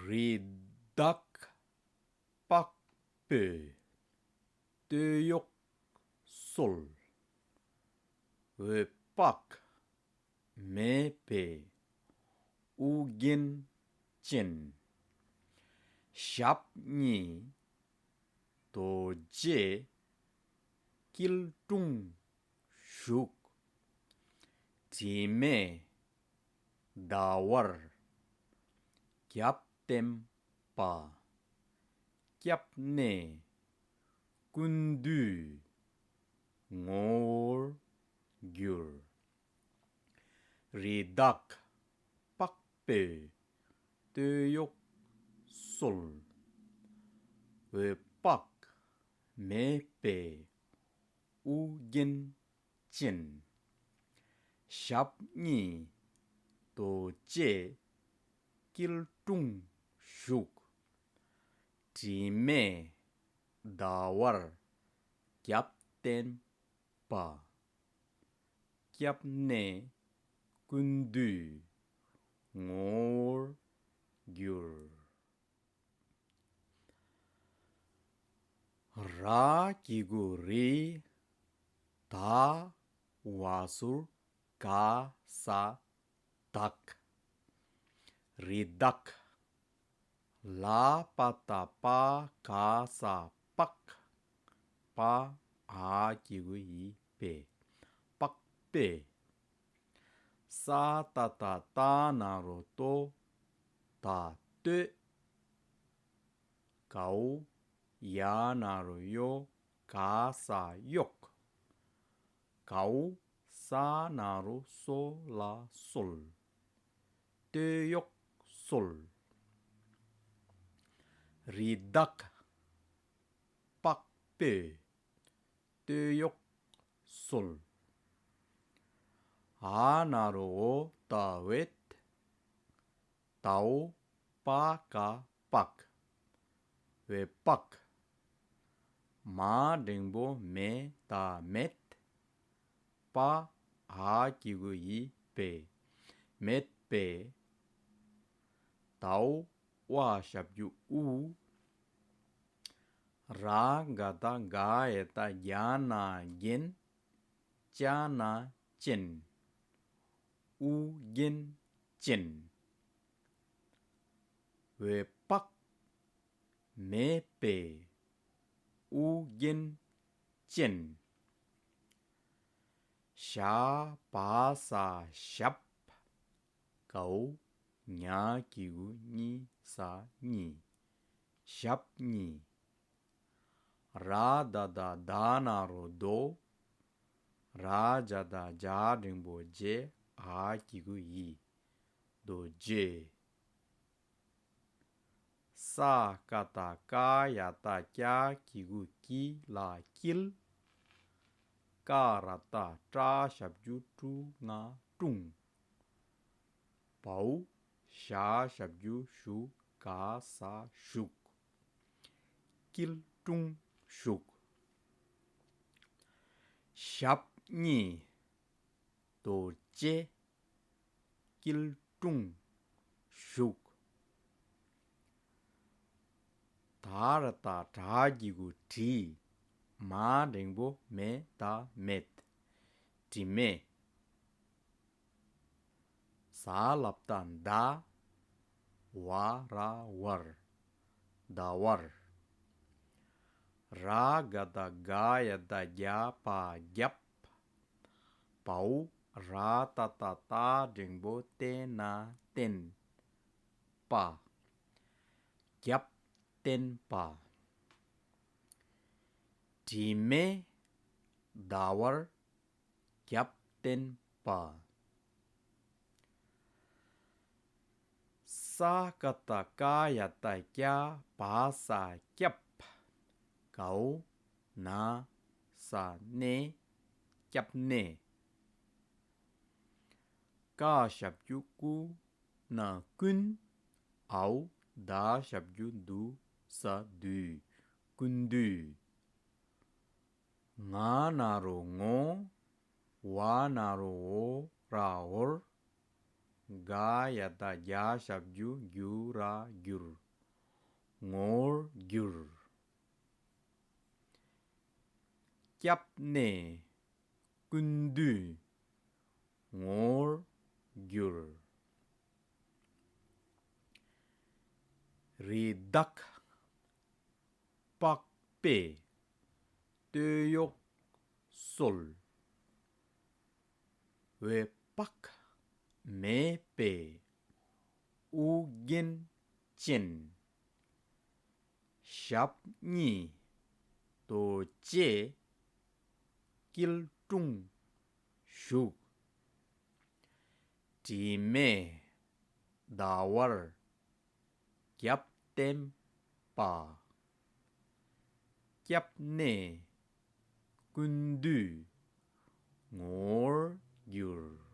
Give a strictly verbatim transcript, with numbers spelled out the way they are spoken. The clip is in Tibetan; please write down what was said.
རི་དྭགས་པགས་པོས་སྟོད་གཡོགས་སོལ། འོད་དཔག་མེད་པའི་དབུ་རྒྱན་ཅན། ཞབས་གཉིས་རྡོ་རྗེ་སྐྱིལ་ཀྲུང་བཞུགས། དྲི་མེད་ཟླ་བར་རྒྱབ་བརྟེན་པ། སྐྱབས་གནས་ཀུན་འདུས་ངོ་བོར་གྱུར། རི་དྭགས་པགས་པོས་སྟོད་གཡོགས་སོལ། འོད་དཔག་མེད་པའི་དབུ་རྒྱན་ཅན། ཞབས་གཉིས་རྡོ་རྗེ་སྐྱིལ་ཀྲུང་བཞུགས། དྲི་མེད་ཟླ་བར་རྒྱབ་བརྟེན་པ། སྐྱབས་གནས་ཀུན་འདུས་ངོ་བོར་གྱུར། ར་གི་གུ་རི། ད་བ་ཟུར་ག་ས་དག་རི་དྭགས། ལ་པ་ཏ་པ་ག་ས་པགས། པ་འ་གི་གུ་འི་པེ། པགས་པོས། ས་ཏ་ཏ་ཏ་ན་རོ་ཏོ། ད་སྟོད། གའུ་ཡ་ན་རོ་ཡོ། ག་ས་གཡོགས། གའུ་ས་ན་རོ་སོ་ལ་སོལ། སྟོད་གཡོགས་སོལ། རི་དྭགས་པགས་པོས་སྟོད་གཡོགས་སོལ། འ་ན་རོ་འོ་ད་འོད། དའོ་པ་ཀ་པགས། འོད་དཔག་མ་འགྲེང་བུ་མེ་ད་མེད། པ་འ་གི་གུ་འི་པེ། མེད་པའི། དའོ་ཝ་ཞབས་ཀྱུ་དབུ། ར་ག་བཏགས་རྒ་ཡ་བཏགས་རྒྱ་ན་རྒྱན། ཅ་ན་ཅན། དབུ་རྒྱན་ཅན། འོད་དཔག་མེད་པའི་དབུ་རྒྱན་ཅན། ཞ་བ་ས་ཞབས། གའོ་ཉ་གི་གུ་ཉི་ས་གཉིས། ཞབས་གཉིས། ར་ད་བཏགས་རྡ་ན་རོ་རྡོ། ར་ཇ་བཏགས་རྗ་འགྲེང་བུ་རྗེ། འ་གི་གུ་འི། རྡོ་རྗེ། ས་ཀ་བཏགས་སྐ་ཡ་བཏགས་སྐྱ་གི་གུ་སྐྱི་ལ་སྐྱིལ། ཀ་ར་བཏགས་ཀྲ་ཞབས་ཀྱུ་ཀྲུ་ང་ཀྲུང་། བའོ་ཞ་ཞབས་ཀྱུ་ཞུ་ག་ས་བཞུགས། སྐྱིལ་ཀྲུང་བཞུགས། ཞབས་གཉིས་རྡོ་རྗེ་སྐྱིལ་ཀྲུང་བཞུགས། ད་ར་བཏགས་དྲ་གི་གུ་དྲི། མ་འགྲེང་བུ་མེ་ད་མེད། དྲི་མེད། ཟ་ལ་བཏགས་ཟླ། ཝ་ར་ཝར། ཟླ་བར། ར་ག་བཏགས་རྒ་ཡ་བཏགས་རྒྱ་པ་རྒྱབ། བའོ་ར་ཏ་བཏགས་རྟ་འགྲེང་བུ་ཏེ་ན་བརྟེན་པ། རྒྱབ་བརྟེན་པ། དྲི་མེད་ཟླ་བར་རྒྱབ་བརྟེན་པ། ས་ཀ་བཏགས་སྐ་ཡ་བཏགས་སྐྱ་བ་ས་སྐྱབས། གའོ་ན་ས་གནས། སྐྱབས་གནས། ཀ་ཞབས་ཀྱུ་ཀུ་ན་ཀུན། འའོ་ད་ཞབས་ཀྱུ་དུ་ས་དུས། ཀུན་དུས། ང་ན་རོ་ངོ། ཝ་ན་རོ་འོ་ར་འོར། ག་ཡ་བཏགས་གྱ་ཞབས་ཀྱུ་གྱུ་ར་གྱུར། ངོར་གྱུར། སྐྱབས་གནས་ཀུན་འདུས་ངོར་གྱུར། རི་དྭགས་པགས་པས་སྟོད་གཡོགས་གསོལ། འོད་དཔག་མེད་པས་དབུ་རྒྱན་ཅན། ཞབས་གཉིས་རྡོ་རྗེ་སྐྱིལ་ཀྲུང་བཞུགས། དྲི་མེད་ཟླ་བར་རྒྱབ་བརྟེན་པ། སྐྱབས་གནས་ཀུན་འདུས་ངོར་གྱུར།